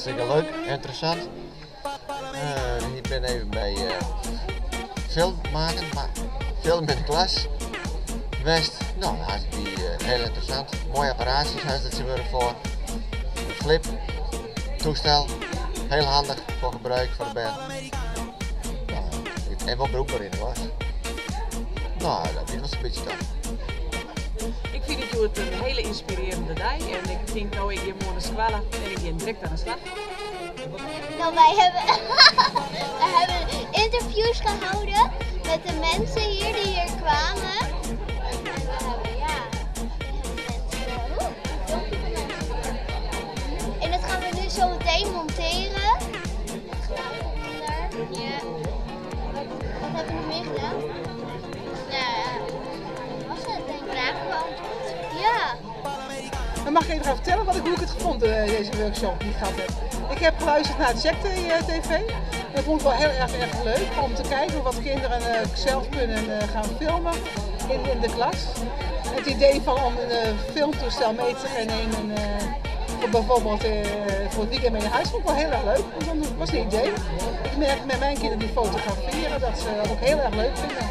Hartstikke leuk, ynteressant. Ik bin even by film maken, mar film yn de klas west. No, dat wie hiel ynteressant. Moaie apparaatsjes ha se der foar. In flip toestel, hiel handich foar gebruik foar de bern. No, en wol brûkber yn de klas. No, dat wie wol in bytsje tof. Ik fyn it hjoed in hiele ynspirearjende dei en ik tink no, ik gean moarn nei skoalle en ik gean direkt oan de slach. Nou, wij hebben interviews gehouden met de mensen hier die hier kwamen. En we hebben, ja, we hebben mensen, oeh, een filmpje van mensen gemaakt. En dat gaan we nu zo meteen monteren. Het geluid eronder. Ja. Wat hebben we nog meer gedaan? Nou ja, dat was het denk ik. Vragen beantwoord. Ja. Dan mag ik even gaan vertellen hoe ik het gevonden, deze workshop die ik gehad heb. Ik heb geluisterd naar het ZEC TV. Dat vond ik wel heel erg, erg leuk om te kijken wat kinderen zelf kunnen gaan filmen in de klas. Het idee van om een filmtoestel mee te gaan nemen voor bijvoorbeeld voor het weekend mee naar huis vond ik wel heel erg leuk. Want dat was een idee. Ik merk met mijn kinderen die fotograferen dat ze dat ook heel erg leuk vinden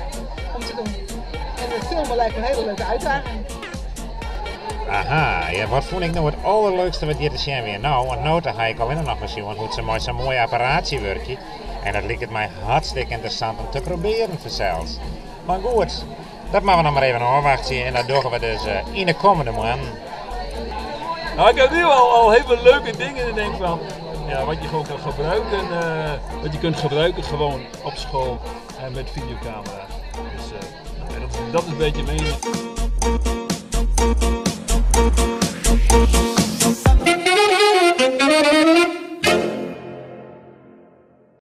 om te doen. En het filmen lijkt me een hele leuke uitdaging. Aha, ja, wat fûn ik no it alderleukste wat hjir te sjen wie? No, want no ha ik allinnich noch mar sjoen hoe't se mei sa'n moai apparaatsje wurkje. En dat liket my hartstikke ynteressant om te probearjen fansels. Mar goed, dat moatte we noch mar even ôfwachtsje en dat dogge we dus yn de kommende moannen. Nou, ik heb nu al heel veel leuke dingen en denk van, ja, wat je gewoon kan gebruiken, wat je kunt gebruiken gewoon op school en met videocamera's. Dus nou, dat is een beetje mijn.